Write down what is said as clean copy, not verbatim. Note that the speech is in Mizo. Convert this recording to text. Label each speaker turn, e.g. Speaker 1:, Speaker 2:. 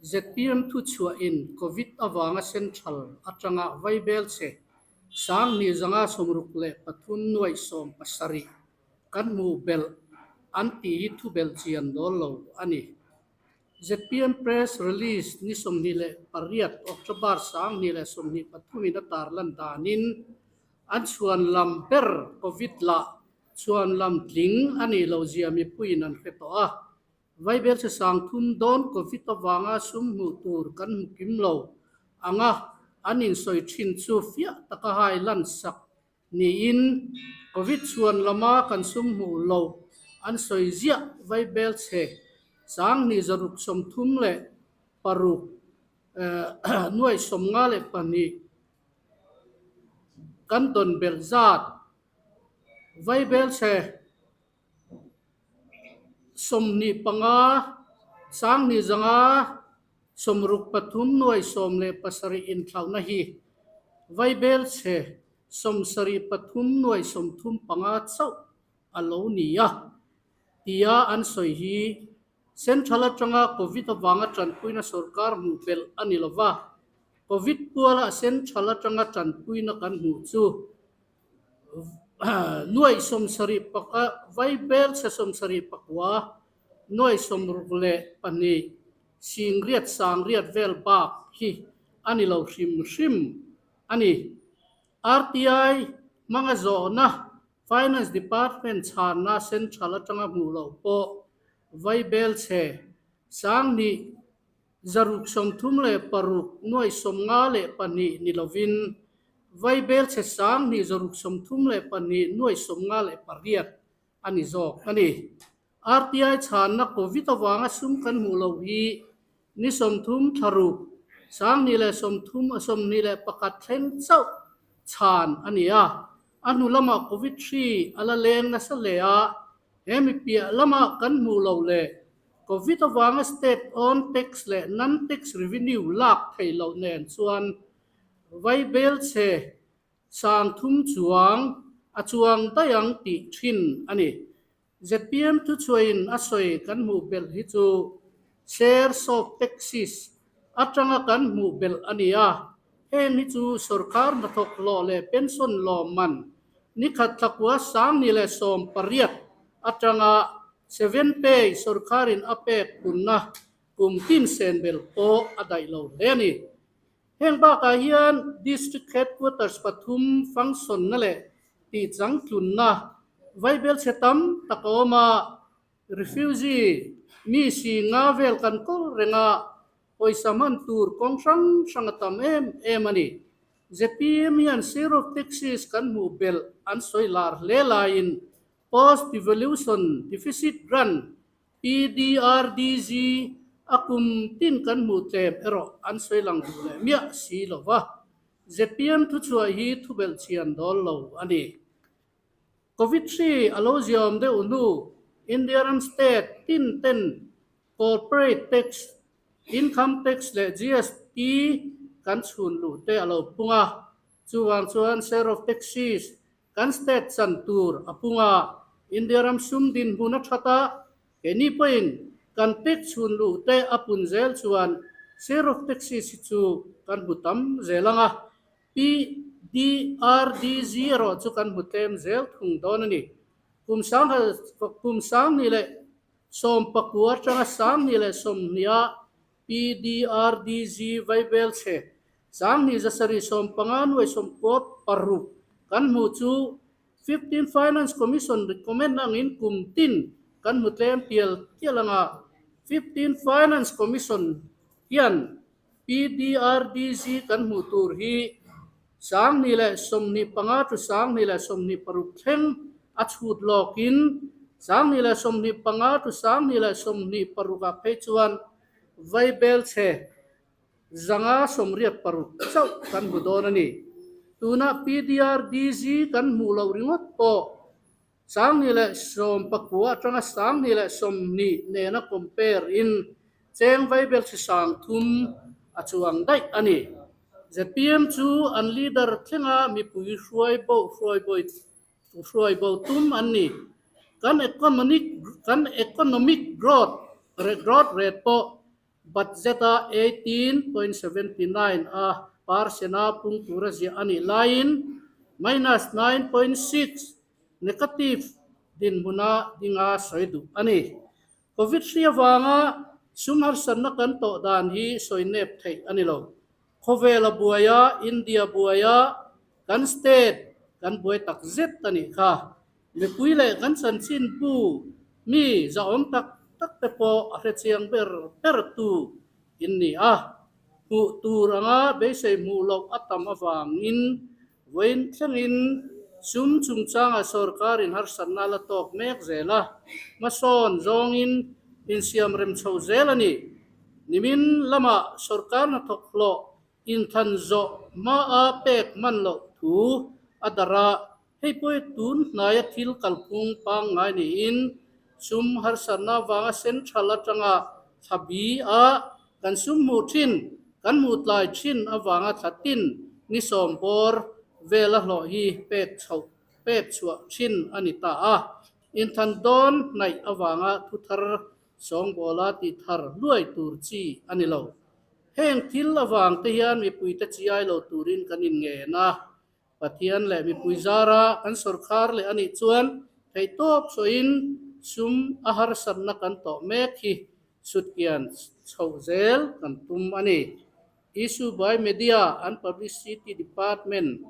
Speaker 1: ZPM thuchhuahin Covid avanga Central atanga vaibelchhe 2063 7 kan hmuh belh an tih hi thubelh chian dawl lo a ni. ZPM Press Release ni 28 October 2023 in a tarlan danin an chhuan lam ber Covid lah chhuan lam tling a nih loh zia mipuiin an hre tawh a. Vaibelchhe 3000 dawn Covid avanga sum hmuh tur kan hmu kim lo anga an insawi thin chu fiah taka hai lan sak Niin, Covid chhuan lama kan sum hmuh loh an sawi ziah vaibelchhe 2636 952 kan dawn belh zat vaibelchhe 25 2563 97 inthlauhna hi vaibelchhe 73 935 chauh a lo ni a, tia an sawi hi Central atanga Covid avanga tanpuina sorkar hmuh belh a ni lova, Covid puala Central atanga tanpuina kan hmuh chu Vaibelchhe 79 962 800 vel bak hi a ni lo hrim hrim a ni. RTI hmanga zawhna Finance Department chhanna Central atanga hmuh loh pawh vaibelchhe 1636 952 ni lovin vaibelchhe 2632 958 a ni zawk a ni. RTI chhanna Covid avanga sum kan hmuh loh hi ni 30 thla ruk 2021 thleng chauh chhan a ni a, a hnu lamah Covid hri a la leng nasa hle a, he mi piah lamah kan hmuh loh leh Covid avanga state own tax leh non-tax revenue lak theih loh nen chuan vaibelchhe 3000 chuang a chuang daih ang tih thin a ni. ZPM thuchhuahin a sawi kan hmuh belh hi chu shares of taxes atanga kan hmuh belh a ni a, heng hi chu sorkar hnathawk hlawh leh pension lawmman ni khat thlakua 1018 atanga seven pay sorkarin a pek punna kum tin sen belh pawh a daih lo hle a ni. Heng bakah hian District Headquarters pathum function-na leh tihchangtlunna vaibelchhe tam tak a awm a, refugee mi si nga vel kan kawl reng a, pawisa hman tur kawng hrang hrang a tam em em a ni. ZPM hian share of taxes kan hmuh belh an sawi lar hle laiin Post Devolution Deficit Grant PDRDG a kum tin kan hmuh tlem erawh an sawi lang duh leh miah si lo va, ZPM thuchhuah hi thubelh chian dawl lo a ni. Covid hri a lo ziaawm deuh hnu India ram state tin ten corporate tax, income tax leh GST kan chhun luh te a lo pung a, chuvang chuan share of taxes Kan state chan tur a pung a, India ram sum dinhmun a that a, keini pawhin kan tax chhun luh te a pun zel chuan share of taxes hi chu kan hmu tam zel ang a, PDRDG erawh chu kan hmu tlem zel thung dawn a ni. Kum kum 2019 atanga 2020 ah PDRDG vaibelchhe 1795 96 kan hmuh chu 15 Finance Commission recommend angin kum tin kan hmu tlem tial tial anga 15 Finance Commission hian PDRDG kan hmuh tur hi 2025 to 2026 thleng a chhut lawkin 2025 to 2026 ah phei chuan vaibelchhe 586 chauh kan hmu dawn a ni. Tuna PDRDG kan hmuh loh ringawt pawh 2019 atanga 2020 nena compare in cheng vaibelchhe 3000 a chuang daih a ni. ZPM chu an leader thlenga mipui hruai bo hruai bo hruai bo tum an ni. Kan economic kan economic growth growth rate pawh. Budget-a 18.79 a percent-a pung tura ziah a nih laiin minus 9.6 negative dinhmuna dinga sawi duh a ni. Covid hri avanga sum harsatna kan tawh dan hi sawi nep theih a ni lo. Khawvel a buai a, India buai a, kan state kan buai tak zet a nih kha. Mipui leh kan chanchin bu mi zahawm tak tak te pawh a hrechiang ber ber tu in ni a. Hmuh tur anga beisei hmuh loh a tam avangin Vawiin thlengin sum chungchangah sorkarin harsatna a la tawk mek zel a, hmasawn zawngin insiam rem chho zel a ni. Nimin lamah sorkar hnathawk hlawh inthan zawh hmaa pek hman loh thu a darh a, hei pawh tun hnaia thil kalphung pangngai niin sum harsatna avanga central atanga thla bi a Kan sum hmuh thin, kan hmuh tlai thin avanga thla tin ni sawmbawr vela hlawh hi pek chhoh, pek chhuah thin a ni ta a. Inthan dawn hnaih avanga thu thar sawngbawla tih thar luai tur chi a ni lo. Heng thil avang te hian mipuite chi ai lo turin kan inngen a. Pathian leh mipui zara kan sawrkhar leh a nih chuan theihtawp sawiin sum a harsatna kan tawh mek hi sutkian chhoh zel kan tum a ni. Issue by Media and Publicity Department.